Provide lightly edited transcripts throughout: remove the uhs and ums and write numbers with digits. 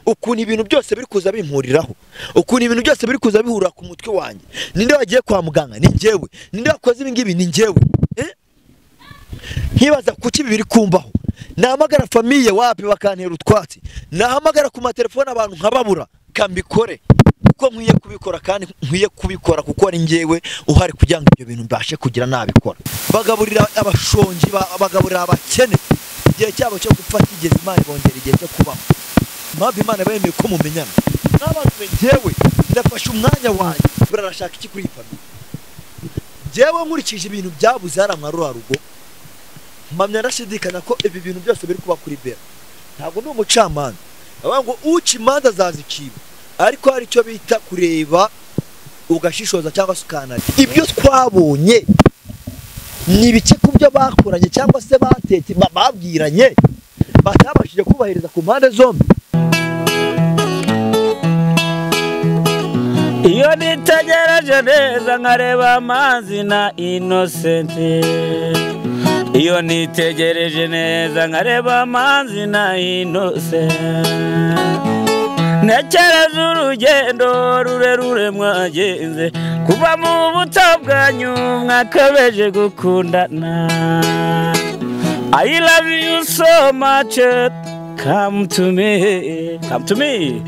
Ukuntu ibintu byose biri kuza bimpuriraho, ukuntu ibintu byose biri kuza bihura ku mutwe wanjye. Ninde wagiye kwa muganga? Ni njyewe. Ninde wakoze ibi ngibi? Ni njyewe. Nkibaza kuki ibi biri kumbaho. Nahamagara famille wapi bakantera utwatsi, nahamagara ku matelefone abantu nkababura. Kambikore kuko nkwiye kubikora, kandi nkwiye kubikora kuko ari njyewe uhari kugira ngo ibyo bintu mbashe kugira nabikora. Bagaburira abashonji, bagaburira abakene, igihe cyabo cyo gupfa kigeze, Imana ibongera igihe cyo kubaho. Mpamvu Imana bemeye ko mumenyana n'abantu, njyewe ndafashe umwanya wanjye. Burarashaka iki kuri iyi famille? Njyewe nkurikije ibintu byabuze hariya mwa ruriya rugo, mpamya ndashidikanya ko ibi bintu byose biri kuba kuri Bera. Ntabwo ndi umucamanza, bavuga ngo uca imanza azaziciba, ariko hari icyo bita kureba ugashishoza cyangwa se ukanarya. Ibyo twabonye ni ibice ku byo bakoranye cyangwa se batetse babwiranye batabashije kubahiriza ku mpande zombi. Iyo nitegereje neza nkareba Amazi na Innocent, iyo nitegereje neza nkareba Amazi na Innocent, ntekereza urugendo rurerure mwagenze kuva mu buto bwanyu mwakabeje gukundana. I love you so much, come to me, come to me.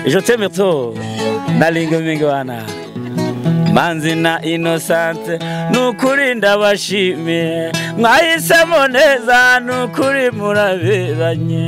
Je t'aime trop, nalinga mingwana. Manzi na Innocent, nukuri ndabashimiye, mwahisemo neza nukuri muraberanye.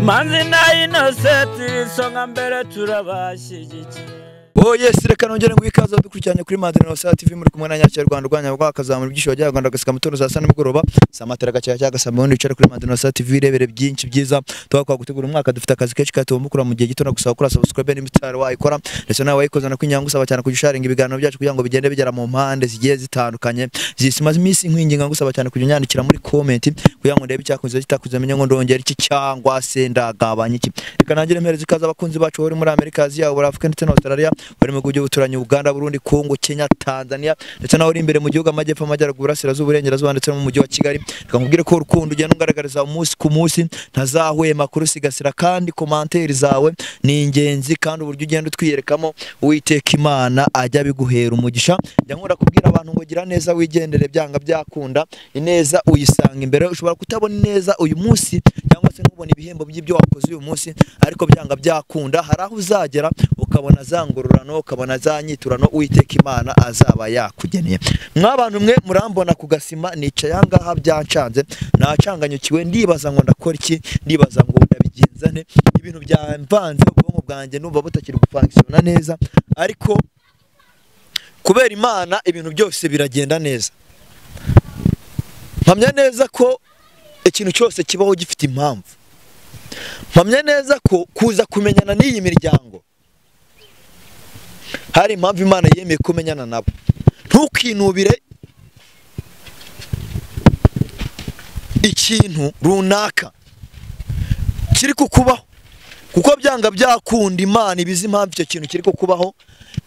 Manzi na Innocent, isonga mbere turabashyigikiye. Oh yes, reka nongere ngo ikaze dukurikiranye kuri Madrina Osat TV, muri kumwe na Nyakira Rwanda rwanya rwakazamura ibyishimo bya Rwanda gasika mutondo saa sita nimugoroba, saa matera gacya cyangwa saa moya wicara kuri Madrina Osat TV rebere byinshi byiza tuba gutegura umwaka. Dufite akazi kenshi katubumukura mu gihe gito, na gusaba kuri subscribe n'imitaro wayikora, ndetse nawe wayikoza na kwinyangu usaba cyane kujisharinga ibiganiro byacu kugira ngo bigende bigera mu mpande zigiye zitandukanye zisimaze iminsi. Nkwinginga ngusaba cyane kujya unyandikira muri comment kugira ngo ndebe icyakunze kitakunze, menye ngo ndongera iki cyangwa se ndagabanya iki. Reka nangire mpereze ikaze abakunzi bacu bari muri Amerika, Aziya, Uburayi, Afrika ndetse na Australia, bari mu bihugu by'ubuturanyi Uganda, Burundi, Kongo, Kenya, Tanzania, ndetse naho uri imbere mu gihugu amajyepfo, amajyaruguru, burasirazuba, uburengerazuba ndetse no mu mujyi wa Kigali. Reka nkubwire ko urukundo ugenda ungaragariza umunsi ku munsi ntazahwema kurusigasira, kandi commentaire zawe ni ingenzi, kandi uburyo ugenda utwiyerekamo Uwiteka Imana ajya biguhera umugisha. Njya nkunda kubwira abantu ngo gira neza wigendere, byanga byakunda ineza uyisanga imbere. Ushobora kutabona ineza uyu munsi cyangwa se ntubone ibihembo by'ibyo wakoze uyu munsi, ariko byanga byakunda hari aho uzagera ukabona za ngororano, ukabona za nyiturano Uwiteka Imana azaba yakugeneye. Mwabantu mwe murambona ku gasima nicaye ahangaha byancanze, nacanganyukiwe, ndibaza ngo ndakora iki, ndibaza ngo ndabigenza nte, ibintu byamvanze ubwonko bwanjye numva butakiri gufunctiona neza, ariko kubera Imana ibintu byose biragenda neza. Mpamya neza ko ikintu cyose kibaho gifite impamvu. Mpamya neza ko kuza kumenyana n'iyi miryango hari impamvu Imana yemeye kumenyana nabo. Ntukinubire ikintu runaka kiri kukubaho, kuko byanga byakunda Imana ibizi impamvu icyo kintu kiri kukubaho,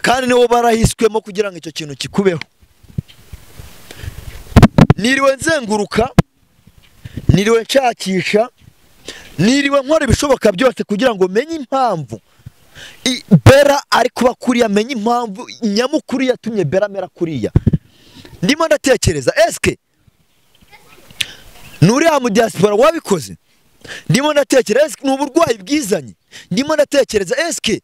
kandi niwo barahiswemo kugira ngo icyo kintu kikubeho. Niriwe nzenguruka, niriwe nshakisha, niriwe nkora ibishoboka byose kugira ngo menye impamvu Bera ari kuba kuriya, menye impamvu nyamukuru yatumye Bera amera kuriya. Ndimo ndatekereza, eske nuriya mu diaspora wabikoze? Ndimo ndatekereza, eske ni uburwayi bwizanye? Ndimo ndatekereza, eske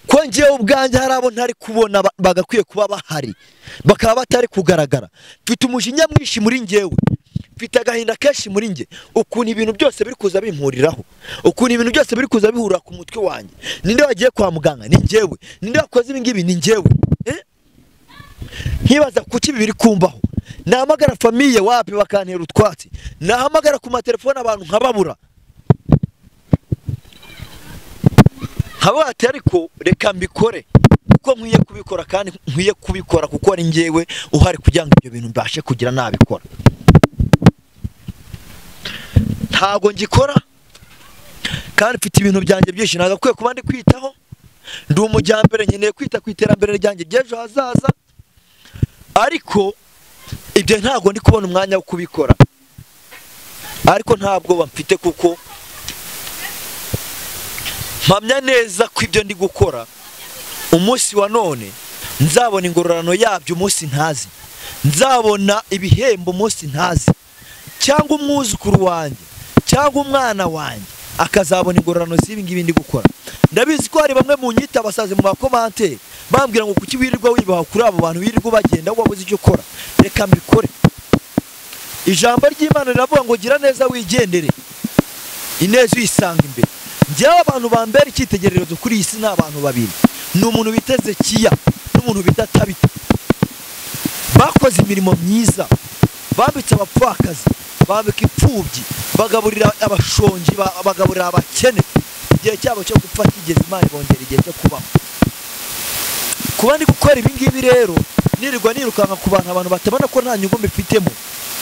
ko njyewe ubwanjye hari abo ntari kubona bagakwiye kuba bahari bakaba batari kugaragara? Mfite umujinya mwinshi muri njyewe, mfite agahinda kenshi muri njye, ukuntu ibintu byose biri kuza bimpuriraho, ukuntu ibintu byose biri kuza bihura ku mutwe wanjye. Ninde wagiye kwa muganga? Ni njyewe. Ninde wakoze ibi ngibi? Ni njyewe. Nkibaza kuki ibi biri kumbaho. Nahamagara famille wapi bakantera utwatsi, nahamagara ku matelefone abantu nkababura. Nkaba ariko reka mbikore kuko nkwiye kubikora, kandi nkwiye kubikora kuko ari njyewe uhari kugira ngo ibyo bintu mbashe kugira nabikora. Ntago ngikora kandi mfite ibintu byanjye byinshi nagakwiye kuba ndi kwitaho. Ndi umujyambere, nkeneye kwita ku iterambere ryanjye ry'ejo hazaza, ariko ibyo ntago ndi kubona umwanya wo kubikora. Ariko ntabwo bamfite kuko Mpamya neza ko ibyo ndi gukora umunsi wa none nzabona ingororano yabyo umunsi ntazi, nzabona ibihembo umunsi ntazi, cyangwa umwuzukuru wanjye cyangwa umwana wanjye akazabona ingororano z'ibi ngibi ndi gukora. Ndabizi ko hari bamwe mu nyita abasazi mu makomante bambwira ngo kuki wirirwa wibaha kuri abo bantu, wirirwa bagenda wabuze icyo ukora. Reka mbikore. Ijambo ry'Imana riravuga ngo gira neza wigendere, ineza uyisanga imbere. Njyewe abantu bambera icyitegererezo kuri iyi si ni abantu babiri, ni umuntu bita Ezekiya n'umuntu bita Tabita. Bakoze imirimo myiza, bambitse abapfakazi, bambika imfubyi, bagaburira abashonji, bagaburira abakene. Igihe cyabo cyo gupfa kigeze, Imana ibongera igihe cyo kubaho. Kuba ndi gukora ibi ngibi rero, nirirwa nirukanka ku bantu, abantu batabona ko nta nyungu mbifitemo.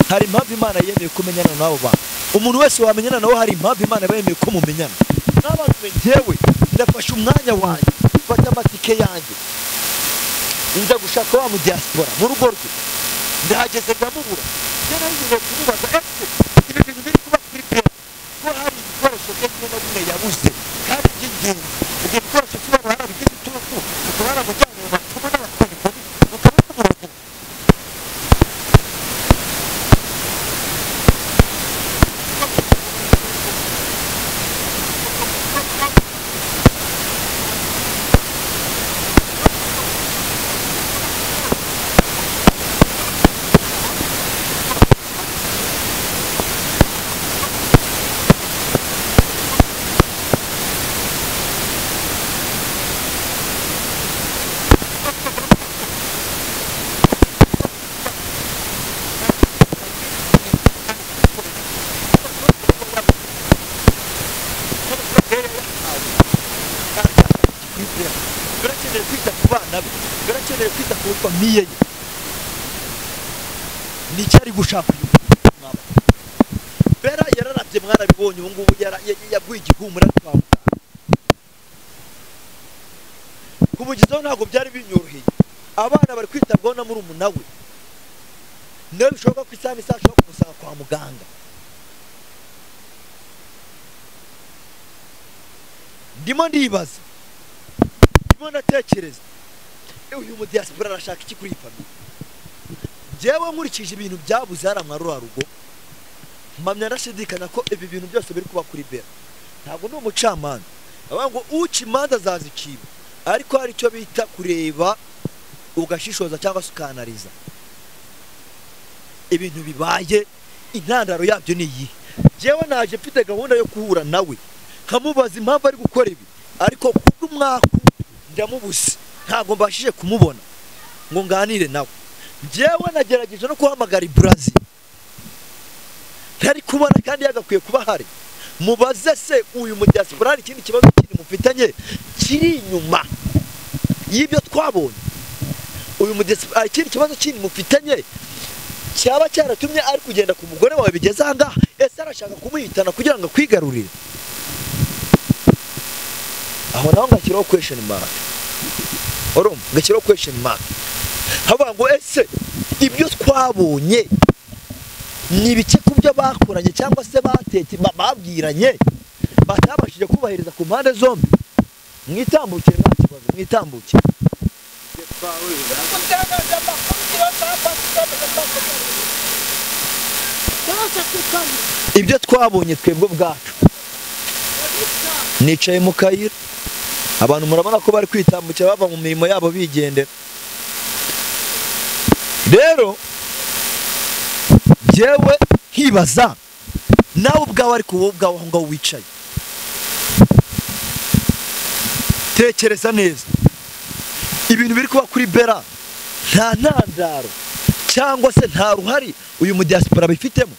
Hari impamvu Imana yemeye kumenyana n'abo bantu. Umuntu wese wamenyana nawe hari impamvu Imana yemeye ko mumenyana. N'abantu njyewe ndafashe umwanya wanjye, mfata amatike yanjye, nza gushaka wa mu diaspora mu rugo rwe. Ndahageze ndamubura. Njye nari kumubaza ese ibi bintu biri kuba kuri Bera ko hari ibikoresho bye bimwe na bimwe yabuze kandi by'ingenzi, ibyo bikoresho kiba barabigize iturufu, bikaba baramujyanye mu bapfumu n'abakorikori, bikaba bimurogera. Birakeneye kwita ku bana be, birakeneye kwita ku famiye ye. Nicyo ari gushaka uyu mwana. Bera yararabye, mwarabibonye, ubu ngubu yaguye igihumura kwa muganga. Kumugezaho ntabwo byari binyoroheye. Abana bari kwitabwaho na murumuna we, niyo bishoboka ko isaha n'isaha ashobora kumusanga kwa muganga. Ndimo ndibaza, ndimo ndatekereza, uyu mu diaspora arashaka iki kuri iyi famiye? Njyewe nkurikije ibintu byabuze hariya mwa ruriya rugo, mpamya ndashidikanya ko ibi bintu byose biri kuba kuri Bera. Ntabwo ndi umucamanza, bavuga ngo uca imanza azaziciba, ariko hari icyo bita kureba ugashishoza cyangwa se ukanariza ibintu bibaye, intandaro yabyo ni iyi. Njyewe naje mfite gahunda yo guhura nawe nkamubaza impamvu ari gukora ibi, ariko kubw'umwaku ndamubuze, ntabwo mbashije kumubona ngo nganire nawe. Njyewe nagerageje no guhamagara i Brazil, ntari kubona kandi yagakwiye kuba ahari. Mubaze se uyu mu diaspora hari ikindi kibazo kindi mufitanye kiri inyuma y'ibyo twabonye? Uyu mu diaspora hari ikindi kibazo kindi mufitanye cyaba cyaratumye ari kugenda ku mugore wawe bigeze aha ngaha? Ese arashaka kumuhitana kugira ngo akwigarurire? Aho naho ngashyiraho question mark. Urumva, ngashyiraho question mark. Havuga ngo ese ibyo twabonye ni ibice ku byo bakoranye cyangwa se batetse babwiranye batabashije kubahiriza ku mpande zombi? Mwitambukire nta kibazo, mwitambukire. Ibyo twabonye twebwe ubwacu. Nicaye mu kayira, abantu murabona ko bari kwitambukira bava mu mirimo yabo bigendera. Rero njyewe nkibaza nawe ubwawe, ariko wowe ubwawe aho ngaho wicaye, tekereza neza ibintu biri kuba kuri Bera. Nta ntandaro cyangwa se nta ruhari uyu mu diaspora bifitemo.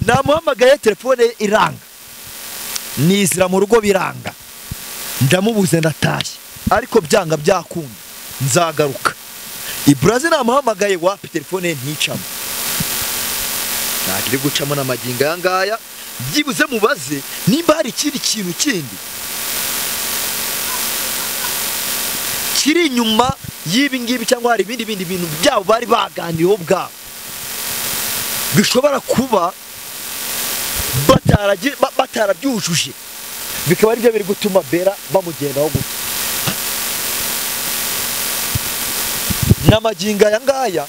Namuhamagaye telefone ye iranga, nizira mu rugo biranga, ndamubuze ndatashye, ariko byanga byakunda nzagaruka. I Brazil namuhamagaye wapi, telefone ye nticamo, ntabwo iri gucamo n'amagingo aya ngaya. Byibuze mubaze nimba hari ikindi kintu kindi kiri inyuma y'ibi ngibi, cyangwa hari ibindi bindi bintu byabo bari baganiriyeho ubwabo bishobora kuba batarabyujuje, Bikaba aribyo biri gutuma Bella bamugendaho gutya. N'amagingo aya ngaya.